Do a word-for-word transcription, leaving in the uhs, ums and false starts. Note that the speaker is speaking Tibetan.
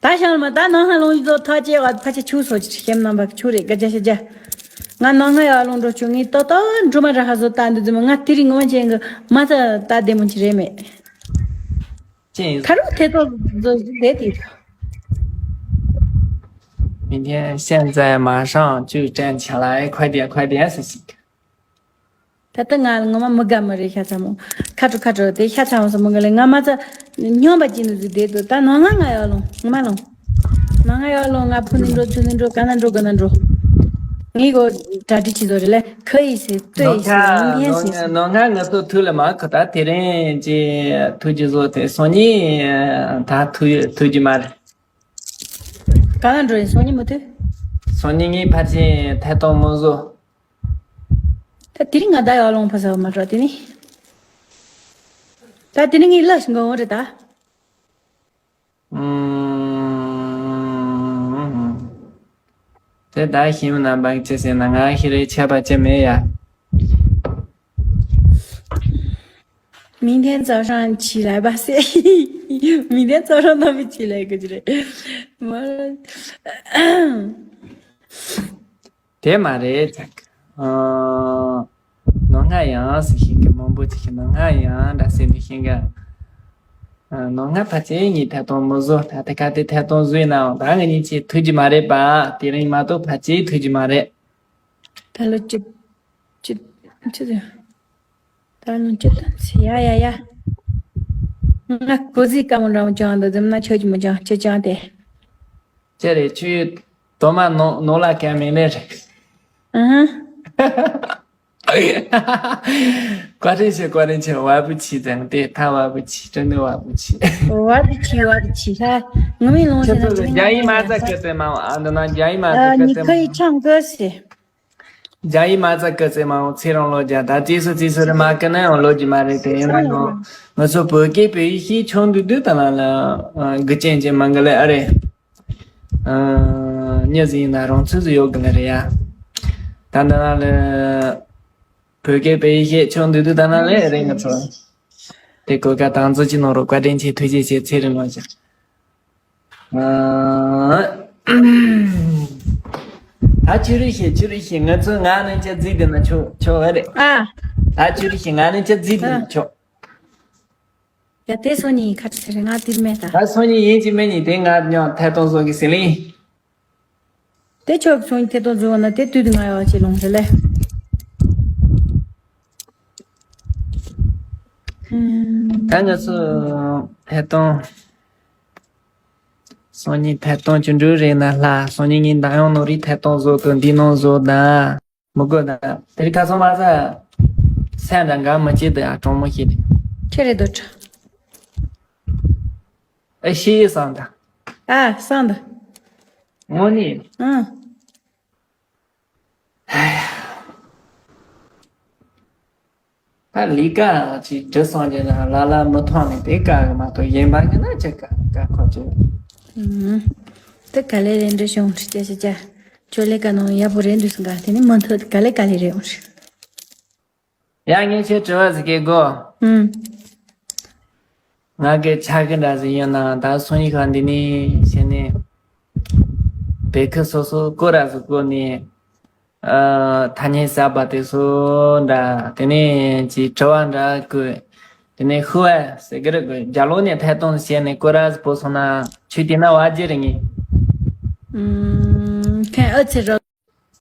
ད་ཤང་མ་ད་ནང་ཧ་ལོང་ཡི་ཚོ་ཐག་བཅད་བ་ཕ་ཆ་ཆུ་སོ་ཅི་ཤེམ་ནང་བ་ཆུ་རེ་ག་ཇ་ཤ་ཇ། ང་ནང་ང་ཡ་ལོང་འགྲོ་ཆུ་ངི་ཏོ་ཏོ་འགྲོ་མ་ར་ཧ་ཟོ་ད་འདི་ཛི་མ་ང་དི་རི་ངོ་མ་ཅན་གི་མ་ཚ་ད་བདེ་མོ་ཅི་རེད་མེད། 这 ཁ་རུ་ཐེ་ཏོ་ཛོ་ཟི་བདེ་དི། 明天现在马上就站起来，快点快点，谢谢。 ད་ལྟ་ང་ངོ་མ་མི་དགའ་མི་རེད་ཤ་ཚ་མོ། ཁ་དྲོ་ཁ་དྲོ་དེ་ཤ་ཚ་མོ་སོ་མོ་ག་ལེ་ང་མ་ཚ་སྙོམས་པ་ཅི་ནུ་ཟི་བསྡད་དུ་ད་ནང་ང་ང་ཡོ་ལོང་ང་མ་ལོང་། ནང་ང་ཡོ་ལོང་ང་ཕུ་ནི་འགྲོ་ཚུ་ནི་འགྲོ་ག་ན་འགྲོ་ག་ན་འགྲོ། ངི་གོ་གྲ་སྒྲིག་བྱེད་དོ་རེད་ལེ་ཁ་ཡི་ཟེར་ལྟོས་ཡི་ཟེར་ཡིན་ཡན་ཟེར། 农家，农家，我都偷了嘛，可他天天这偷鸡做的，送你，他偷偷鸡嘛的。 ག་ལ་འགྲོ་ཡིན་སང་ཉིན་མུ་མཐུད། སང་ཉིན་ངའི་ཕར་ཕྱིན་ཐད་གཏོང་མོ་བཟོ། ད་དེ་རིང་ང་ད་ཡར་ལོང་ཕ་ཟ་བ་མ་འགྲོ་དེ་ནི། ད་དེ་ནི་ངའི་ལ་ཞིག་འགོ་འོང་རེད་ད། ཨུམ། དེ་ད་ཤིམ་ན་འབངས་ཅི་ཟེར་ན་ང་ཤི་རེ་ཆད་པ་ཅི་མེད་ཡ། 明天早上起来吧，明天早上他们起来个之类。我 དེ་མ་རེད་ཅག་ཨ། ནོ་ང་ཡང་ཟེར་ཤིང་གི་མང་པོ་ཅིག་གི་ནོ་ང་ཡང་འདྲ་ཟེར་ནི་ཤིང་གི་ཨ། ནོ་ང་ཕ་ཆེ་ངའི་ཐད་གཏོང་མི་བཟོ་ད་དེ་ག་དེ་ཐད་གཏོང་བཟོས་ནའང་ད་ང་གཉིས་ཆེ་ཐུག་རྒྱུ་མ་རེད་པ། དེ་རིང་མ་གཏོགས་ཕ་ཆེ་ཐུག་རྒྱུ་མ་རེད། ད་ལོ་ཅི་ཅི་ཅི་ཟེར། ད་ལོ་ཅི་ད་ཟེར་ཡ་ཡ་ཡ། ང་ཀོ་ཟི་ཀ་མོ་འདྲ་མོ་ཅང་འདི་ཟེར་ན་ཆོས་ཀྱི་མོ་ཅང་ཅི་ཅང་དེ། ཅི་རེད་ཁྱོད་དོ་མ་ནོ་ནོ་ལ་ཀ་མེ་ལེ་རེད། ཨ་ཧ། བཀའ་དྲིན་ཆེ་བཀའ་དྲིན་ཆེ། བ་བུ་ཆི་ཙང་དེ་ཐ་བ་བུ་ཆི་ཏྲི་ནི་བ་བུ་ཆི། བ་བུ་ཆི་བ་བུ་ཆི་ཧ། ངུ་མི་ལོང་ཆེ་ན་ཁྱོད་ཚོ་རྒྱ་ཡིག་མ་ཙ་ཀི་ཙེ་མ་འོང་ཨ་འདི་ན་རྒྱ་ཡིག་མ་ཙ་ཀི་ཙེ་མ་འོང་། 你可以唱歌是 རྒྱ་ཡིག་མ་ཙ་ཀི་ཙེ་མ་འོང་ཚེ་རིང་ལོ་རྒྱ་ད་ཅེ་སུ་ཅེ་སུ་རེ་མ་ཀི་ན་ཡང་ལོ་རྒྱུ་མ་རེད་དེ་ཡིན་ན་ཡང་ང་ཚོ་བོད་སྐད་བོད་ཡིག་ཤེས་ཆུང་དུས་དུས་ད་ལ་ལ་དགུ་ཅན་ཅན་མ་འགི་ལེ་ཨ་རེད། ཨ། མྱི་ཟིག་ཡིན་ན་རང་ཚོད་ཟིག་ཡོད་གི་ལེ་རེད་ཡ། ད་ན་ལ་ལ་བོད་སྐད་བོད་ཡིག་ཤེས་ཆུང་དུས་དུས་ད་ན་ལེ་རེད་ང་ཚོ། དེ་གོ་ཀ་དང་ཚོ་ཅི་ནོ་རོ་བཀའ་དྲིན་ཆེ་ཐུགས་རྗེ་ཆེ་ཚེ་རིང་ལོ་རྒྱ། ཨ། ད་ཆུ་རུ་ཤེས་ཆུ་རུ་ཤེས་ང་ཚོ་ང་ནི་ཅི་རྫི་དེ་ན་ཆོ་ཆོ་བ་རེད། ཨ། ད་ཆུ་རུ་ཤེས་ང་ནི་ཅི་རྫི་དེ་ན་ཆོ། ཡ་དེ་སོ་ནི་ཁ་ཆེ་རེ་ང་དིར་མེད་ད། ད་སོ་ནི་ཡིན་གཅིག་མིན་གཉིས་དེ་ང་ཉོ་ཐད་གཏོང་བཟོ་གི་ཟི་ལིང་། དེ་ཆོག་སོང་ཐེ་ཏོ་འཛུལ་བ་ན་དེ་དུས་དུ་ང་ཡོ་ཆེ་ལོང་ཟེར་ལེ། ད་ང་ཚོ་ཐད་གཏོང་སང་ཉིན་ཐད་གཏོང་བཅུ་དྲུག་རེད་ན་ལྷ་སང་ཉིན་ངའི་འདང་ཡོང་ནོ་རི་ཐད་གཏོང་བཟོ་དུ་འདི་ནང་བཟོ་ད་མི་དགོས་ད་དེ་རི་ཁ་སང་མ་ས་སེ་འདྲ་འགའ་མི་བྱེད་དུ་ཡ་གྲོང་མོ་ཞིག་རེད། ཁྱེད་རེད་དོ་ཁྲ། ཨེ་ཤེས་ཡོད་བསམ་ད། ཨ་བསམ་ད། དངོས་གནས། ཨང་། ད་ལི་ཀ་ཅིག་འབྲི་སོང་རྒྱུ་ན་ལ་ལ་མི་མཐོང་ནས་དེ་ཀ་གི་མ་གཏོགས་གཞན་པ་གི་ན་ཅི་ཀ་ཀ་ཁོ་ཅི། ཨང་། དེ་ག་ལེ་རེད་འདྲི་བྱུང་ཁྲི་ཅ་ཅ་ཅ། ཅོ་ལེ་ཀ་ནང་ཡག་པོ་རེད་འདུག་སུ་འགའ་དེ་ནི་མི་མཐོ་ག་ལེ་ག་ལེ་རེད་འོང་ཧྲི། ཡ་ངས་ཁྱོད་དྲི་བ་ཟིག་གེ་གོ། ཨུམ། ང་གི་ཆ་གི་འདྲ་ཟིག་ཡིན་ན་ད་སོང་ཡིག་ཁ་འདི་ནས་བྱས་ནས་བོད་ཁུལ་སོ་སོ་སྐོར་ར་ཟིག་བསྐོར་ནས་ཨ་ཐ་སྙད་གསར་པ་དེ་ཚོ་འདྲ་དེ་ནས་ཀྱི་དྲི་བ་འདྲ་གོ་དེ་ནས་ཤུ་བ་ཟེར་གི་རེད་གོ་རྒྱ་ལོ་ནས་ཐད་གཏོང་བྱས་ནས་སྐོར་ར་ཟིག་བོ་སོང་ན་ཁྱོད་དེ་ན་བ་རྒྱུ་རེད་ངས། ཨུམ། ཁན་ཨ་ཚེ་ར།